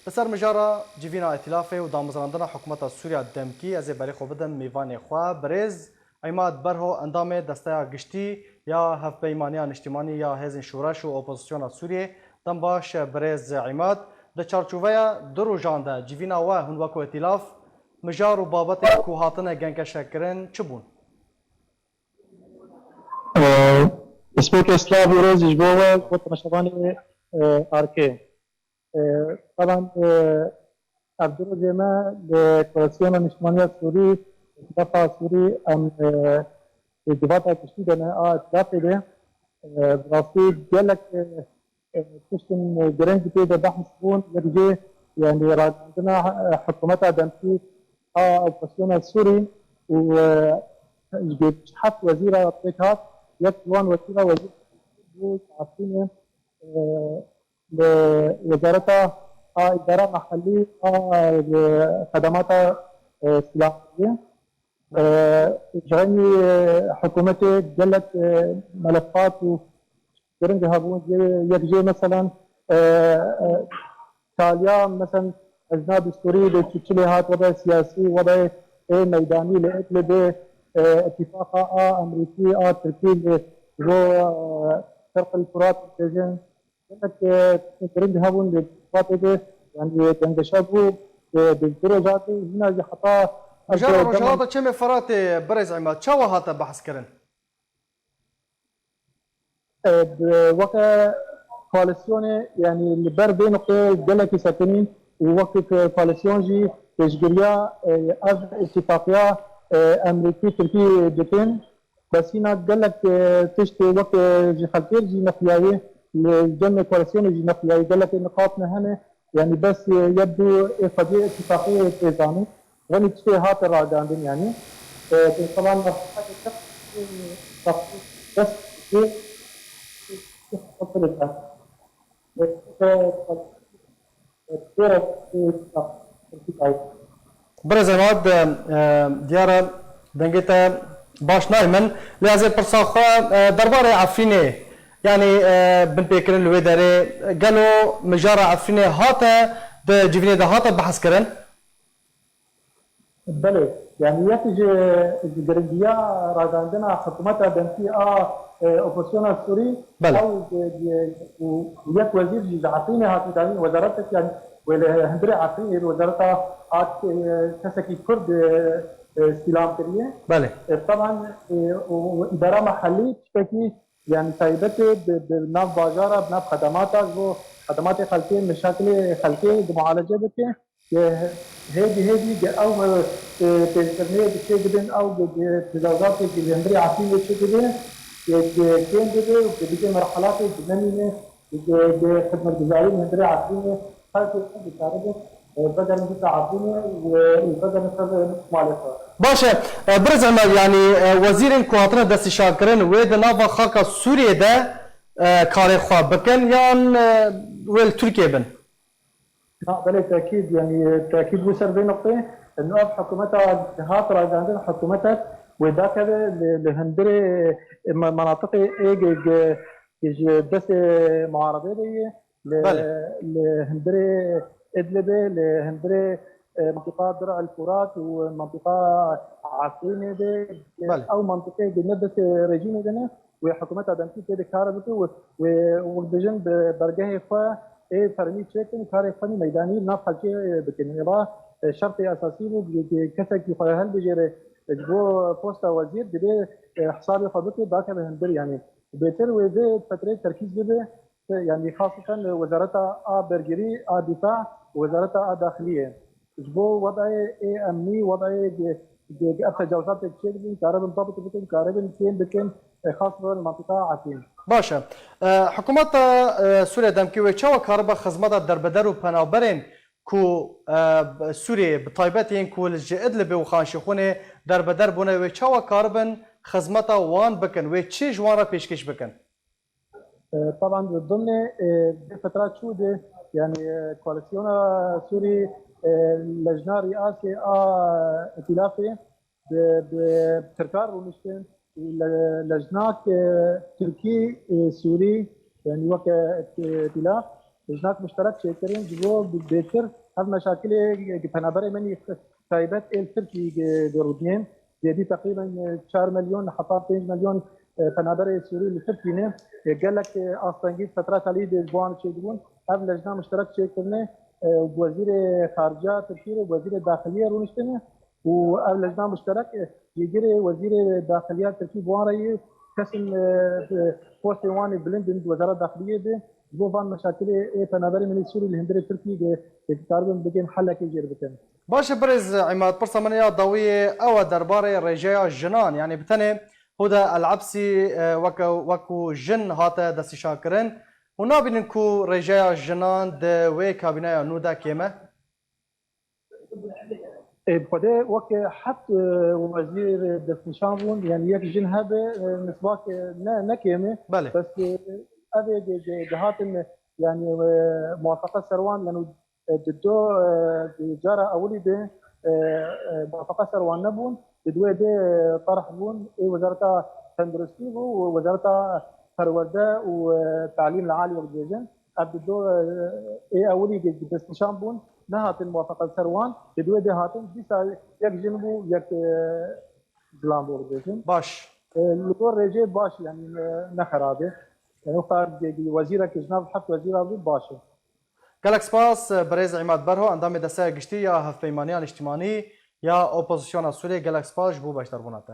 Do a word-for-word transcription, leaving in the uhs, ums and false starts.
Li ser mijara civîna îtîlafê û damezrandina hikûmeta Sûriya demkî, ez ê berê xwe bidim mêvanê xwe, birêz Îmad Berho, endamê Desteya Giştî ya Hevpeymaniya Niştimanî ya Hêzên Şoreş û Opozisyona Sûriyê. Dem baş, birêz Îmad. Di çarçoveya du rojan de civîna we hûn weko îtîlaf, mijar û babetên ku hatine gengeşekirin çi bûn? Destpêkê silav û rêz ji bo we, ji bo temaşevanê, e, Arkê. E, taban, e, ev du rojê me li Koalisyona Niştimaniya Sûrî, Îtîlafa Sûrî, em, e, li civata giştî de ne a îtîlafê de, e, bi rastî gelek, e, e, tiştên girîng tê de behs bûn, yek jê, yanî, ragihandina, e, hikûmeta demkî a opozisyona Sûrî û, e, ji heft wezîra pêk hat, yek ji wan wezîra wezîr bû Efrînê, e, li Wezareta a Îdara Mehellî a, e, Xedemata, e, Silahiye. E, ji hemî, e, hikûmetê gelek, e, melefat û giring hebûn. Yek jê, meselan, e, e, kaliya, meselan, ejna destûrî li çi, çi lê hat, wedayê siyasî, wedayê ê meydanî li Idlibê, e, îtîfaqa a Amerîkî, a Tirkî li bo, e, Şerq el Furat dibêjin. Gelek, e, tiştên giring hebûn li Furatê de, yanî gengeşe bû, e, di du roja de hîna jî heta Mijara Rojhilata Çemê Firatê, birêz Îmad, çawa hate behs kirin? E, bi, weke koalîsyonê, yanî li ber vê nuqteyê gelekî sekinîn û weke koalîsyon jî pêşgiriya, e, ev îtîfaqiya, e, Amerîkî-Tirkî dikin. Bes hîna gelek, e, tişt weke ji xelkê jî nexuyayî, li cem koalîsyonê jî nexuyayî, gelekê niqat ne hene. Yanî bes, e, yek du ê xwediyê îtîfaqiyê tê zanîn. Wenî tiştê hate ragihandin yanî. E, taban merhaleya çep, e, bes, e, Birêz Emad, e, e, diyar e dengê te baş nayê min. Lê ez ê pirsa xwe, e, derbarê Efrînê, yanî, e, binpêkirin li wê derê, gelo mijara Efrînê hate di civînê de hate behs kirin? Belê, yanî yek ji, ji giringiya ragihandina hikûmeta demkî a, e, opozisyona Sûrî, Belê. ew, e, e, û yek wezîr jî ji Efrînê hatî dayîn, wezaretek, yanî wê li hundirê Efrînê, wezareta a, e, kesekî Kurd, e, e, îstîlam kiriye. Belê. E, taban, e, û, û îdara mehellî tiştekî, yanî taybet e, bi, bi nav bajara, bi nav xedemata, ji bo xedematê xelkê, meşakilê xelkê di mualece bike. Hêdî hêdî ge ew, e, pêşkirinê bi çê dibin, ew bi, bi tecawizatê li hundirê Efrînê çê dibe, e, kêm dibe û dibêje merhalatê di nemîne, e, xidmetguzarî li hundirê Efrînê, xelkê xwe dikaribin, e, vegerin dîsa Efrînê û, û vegerin ser malê xwe. Baş e, e, Birêz Emer, yanî, e, wezîrên ku hatine destnîşankirin, wê di nava xaka Sûriyê de, e, karê xwe bikin yan, e, wê li Tirkiyê bin? Na, belê tekîd, yanî tekîd bû ser vê nuqteyê. Ev hikûmeta hat ragihandin, hikûmetek wê dakeve li, li hundirê me-, menatiqê ê ge-, ge-, ge ji destê muarebê de ye, li, Belê. li hundirê Idlibê, li hundirê, e, mentiqa Dir el Furat û mentiqa Efrînê de, Belê. ew mentiqê di ne destê rejîmê de ne. Wê hikûmeta demkî tê de kar bike û wê, wek dijin, bi belgehê xwe ê fermî çêkin û karê xwe nî meydanî nav xelkê, e, bikin. Êva, e, şertê esasî bû, ke, ke kesekî xwe helbijêre, e, ji bo posta wezîr, divê, e, hesabê xwe bike, dakeve hundir, yanî. Bêtir wê vê fetrê terkîz bibe, e, yanî xaseten wezareta a bergirî, a dîfa, wezareta a daxiliyê. Ji bo wedayê ê emnî, wedayê ge-, ge-, ge-, ev tecawizatê çêdibin, karibin dabit bikin, karibin kêm bikin, e, xas bi mantîqa Efrîn. Baş e. E, hikûmeta, e, Sûriye demkî wê çawa karibe xizmeta derbeder û penaberên ku, e, Sûriyeyê, bi taybet yên ku li ji Idlibê û Xan Şêxûnê derbeder bûne, wê çawa karibin xizmeta wan bikin? Wê çi ji wan re pêşkêş bikin? E, taban di dimnê, e, vê fetra çû de, yanî, e, koalîsyona Sûrî, e, lejna rîasê a îtîlafê bi, bi Tirkan rûniştin, le-, lejnak, e, Tirkî, e, Sûrî, yanî weke, e, îtîlaf, Lijnak muşterek çêkirin ji bo bêtir ev meşakilê penaberê me nî taybet ê li Tirkiyê girûdiyên zêdî teqrîben çar milyon heta pênc milyon penaberê Sûrî li Tirkiyê ne. Gelek astengî fetra talî de ji bo an çêdibûn. Ev lejna muşterek çêkirine wezîrê xarica Tirkiyê re wezîrê daxiliyê rûniştine û ev lejna muşterek cîgirê wezîrê daxiliya Tirkî bi wan re yê kesin postên wan ê bilind in di wezara daxiliyê de ji bo van meşakilê ê penaberê milî Sûrî li hundirê Tirkiyê de karibin bigên helekê jêr bikin. Baş e birêz Îmad, pirsa min ya dawiyê ew e derbarê rêjeya jinan, yanî bi tenê Huda El Ebsî e, weke wekû jin hate destnîşankirin. Hûn nabînin ku rêjeya jinan di wê kabîneya nû de kêm e? Ê, bi Xwedê weke heft e, wezîr destnîşan bûn, yanî yek jin hebe e, misbak e, ne, ne kêm e. Belê. Bes e, ev ê di- di- dihatin yanî e, muwafeqe ser wan, yanî e, di do e, di cara ewilî de e, e, muwafeqe ser wan nebûn, di duwê de e, terh bûn, ê wezareta tenduristî bû û wezareta perwerde û e, talîm li alî wek dibêjin. Ev di do e, ê ewilî de destnîşan bûn, nehatin muwafeqe ser wan, di duwê de hatin, dîsa yek jin bû, yek e, zilam bû dibêjin. Baş. E, li gor rêjê baş, yanî ne, ne xerab e. Yanî wexta wezîrek ji nav heft wezîra bû, baş e. Gelek spas, birêz Îmad Berho, endamê Desteya Giştî ya Hevpeymaniya Niştimanî ya Opozisyona Sûriyê. Gelek spas ji bo beşdarbûna te.